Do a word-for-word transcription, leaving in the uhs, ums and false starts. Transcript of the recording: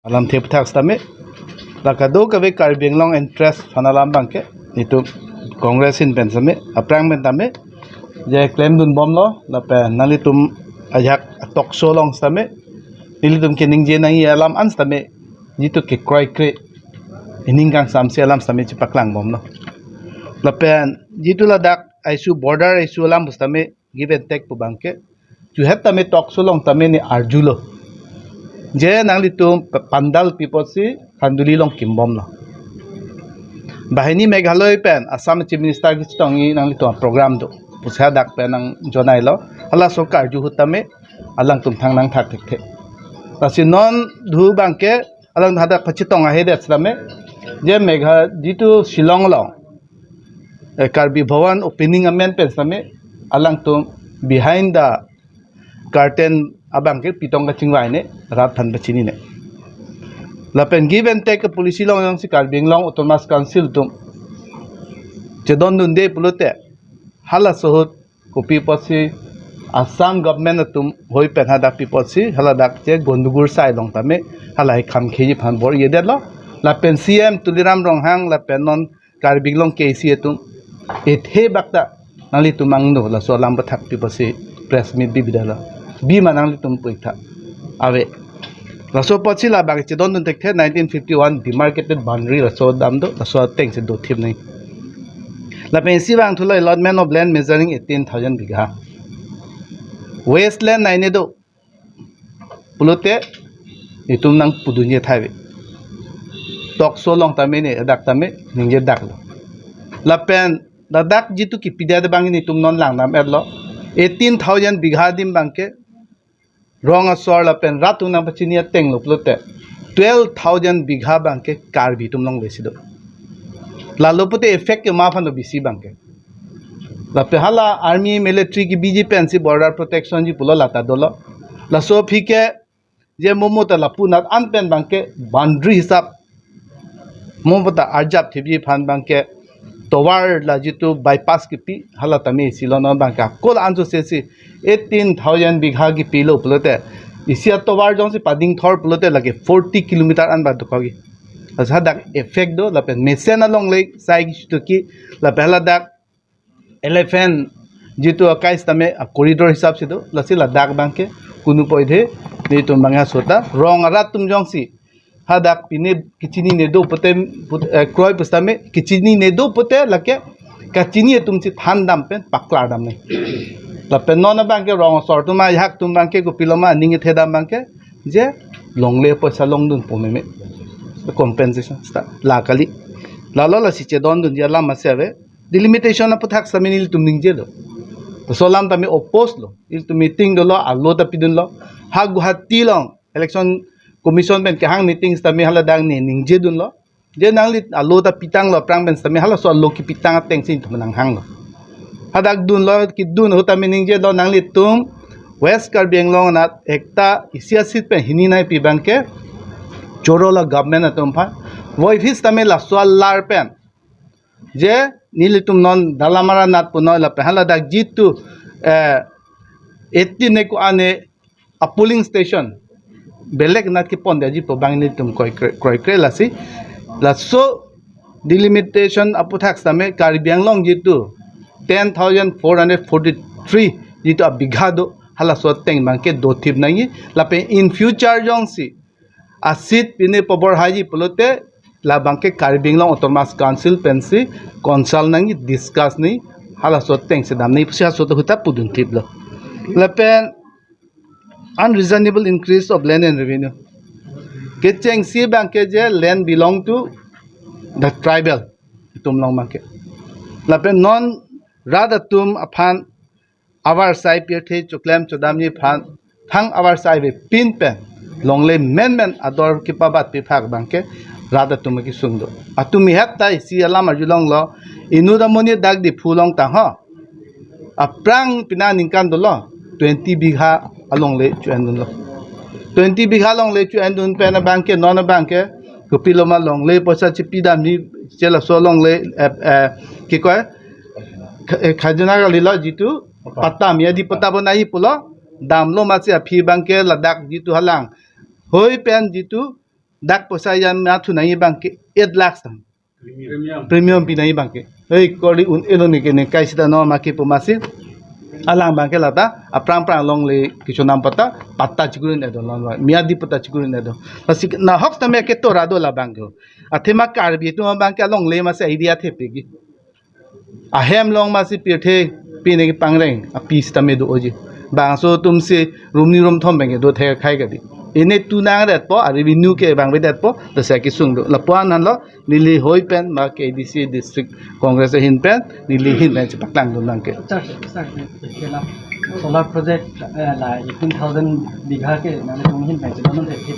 Alamthe aphuthak sitame, la kadokave Karbi Anglong interest aphan alam abangke, itum Congress ahin pen sitame, aphrang pen tame, je klemdunbomlo, lapen nanglitum ajak talk show along sitame, nelitum keningje nangji alam an sitame, jitu kekroikre, ining kangsamse alam sitame chepaklangbomlo. Lapen jitu ladak issue, border issue alam pu sitame, give and take pu abangke, chuhet tame talk show along tame ne arjulo. Je nanglitum pa-, pandal pi apotsi Khanduli along kimbomlo. Banghini Meghalaya pen Assam Chief Minister kechetongji nanglitum program do pusi hadak pen nangjonailo. Halaso karju ahut tame alangtum thangnang thak thekthe. Lasi non dhu abangke alang hadak pachetong ahedet sitame, je Megha jitu Shillong along, eh, Karbi Bhawan opening amen pen sitame, alangtum behind the curtain abangke pitong kachingvaine, rat aphan pachinine. Lapen give and take policy along jongsi Karbi Anglong Autonomous Council atum chedondunde pulote, halaso ahut kopi apotsi Assam government atum hoi pen hadak pi apotsi, haladak je gondogol sai along tame, halahei kham khiji aphan bor-idetlo. Lapen C M Tuliram Ronghang lapen non Karbi Anglong K A A C atum, ethe bak ta nanglitum angno laso alam aphuthak pi apotsi press meet bibidetlo. Bima nanglitum pu ik tha. Ave. Laso apotsi labang chedondun thekthe, nineteen fifty-one demarcated boundary laso dam do, laso atengsi dothip nangji. Lapen isi vangthulo allotment of land measuring eighteen thousand bigha. Wasteland naine do pulote itum nangpudunji thai ave. Talk show along tame ne, dak tame ningjedaklo. Lapen ladak jitu kipidet abang netum non langdam-etlo. Eighteen thousand bigha adim abangke rong asor lapen rat atum nangpachini atenglo pulote, twelve thousand bigha abangke Karbi atum alongle si do. Lalo pute effect ke ma aphan do bisi abangke. Lapen hala army military kebiji pensi border protection ji pulo lata dolo. Laso aphi ke je mo mo ta lapu anat an pen abangke boundary hisap mo mo ta arjap thipji aphan abangke tovar la jitu bypass kipi, hala tame isi lo, non abangke akol anso sesi eighteen thousand bigha kipilo pulote, isi atovar jongsi padingthor pulote lake forty kilometer an ba dokokji. Asa dak effect do, lapen mesen alongle sai kisutuki, lapen haladak elephant jitu akai sitame a corridor hisap si do, lasi ladak abangke kunu poidhe netum abang asota rong arat atum jongsi hadak pine kachinine do pute, put-, eh, kroi pu sitame kachinine do pute lake kachini atumsi thandam pen paklardam nangji. Lapen non abangke rong asor atum, ajahak atum abangke kopilo ma aning kethedam abangke je longle poisa longdunpo meme, compensation seta la kali. Lalo lasi chedondunji alam ase ave. Delimitation aphuthak sitame nelitum ningjelo. Laso alam tame oppose lo. Ilitum meeting dolo, alo ta pidunlo. Ha Guwahati along Election Commission pen kehang meeting sitame haladak ne ningjedunlo. Je nangli alo ta pitanglo aphrang pen sitame halaso alo kepitang atengsi netum nanghanglo. Hadak dunlo, kedun ahut tame ningjelo, nanglitum West Karbi Anglong anat ekta isi asit pen hini nai pi abangke choro la government atum aphan. Voiphit sitame laso alar pen je nelitum non Dalamara anat punoi lapen haladak jitu, eh, eighteen ne ko-an a polling station belek anat kepondetji pu abang nelitum kroikre, kroikre lasi. Laso delimitation aphuthak sitame Karbi Anglong jitu ten thousand four hundred forty-three jitu abigha do, halaso ateng abangke dothip nangji. Lapen in future jongsi asit pine paborhaiji pulote labangke Karbi Anglong Autonomous Council pensi consult nangji, discuss nangji, halaso atengsi dam nangji pusi halaso ahut ta pudunthiplo. Lapen unreasonable increase of land and revenue. Kechengsi abangke je land belong to the tribal atum along abangke. Lapen non rat atum aphan avarsai pirthe choklem chodamji aphan thang avarsai avepin pen longle menmen ador kepabat pi phak abangke rat atum akesung do. Atumi het ta isi alam arjulonglo, inut amonit dak Diphu along tangho. Aphrang pine aningkan dolo, twenty bigha alongle cho-endunlo. Twenty bigha alongle cho-endun pen abangke, non abangke, kopilo ma longle poisa chepidamji, che laso longle, eh, eh, ki koi, kha-, eh, khajana kalilo jitu, patta, Miadi patta bonai pulo, damlo masi aphi abangke ladak jitu halang. Hoi pen jitu, Dak poisa jama thu nangji abang ke eight lakhs tang. Premium. Premium pi nangji abang ke. Hei, kori un-e lo ne ke ne kai sita no ma kepu amatsi. Alang abang ke lata, aphrang phrang alongle kechonam patta, patta chekurin edo lon wa. Miyadi patta chekurin edo. Lasi nahok tame ketora do labang ke. Athema Karbi atum abang ke alongle amatsi idea thepegi. Ahem along amatsi pirthe pine kepangreng api sitame do-oji. Bangso atumsi room ni room thom abang ke do the khai kadi. Ine tu nang ret po, a revenue ke abang vedet po, lasi kesung do. Lapu-an anlo, neli hoi pen, ma K D C District Congress ahin pen, neli ahin pen chepaklang do nang ke. Sir, sir, sir, solar project, eh, la eighteen thousand bigha ke, nang tum ahin pen chepaklang do.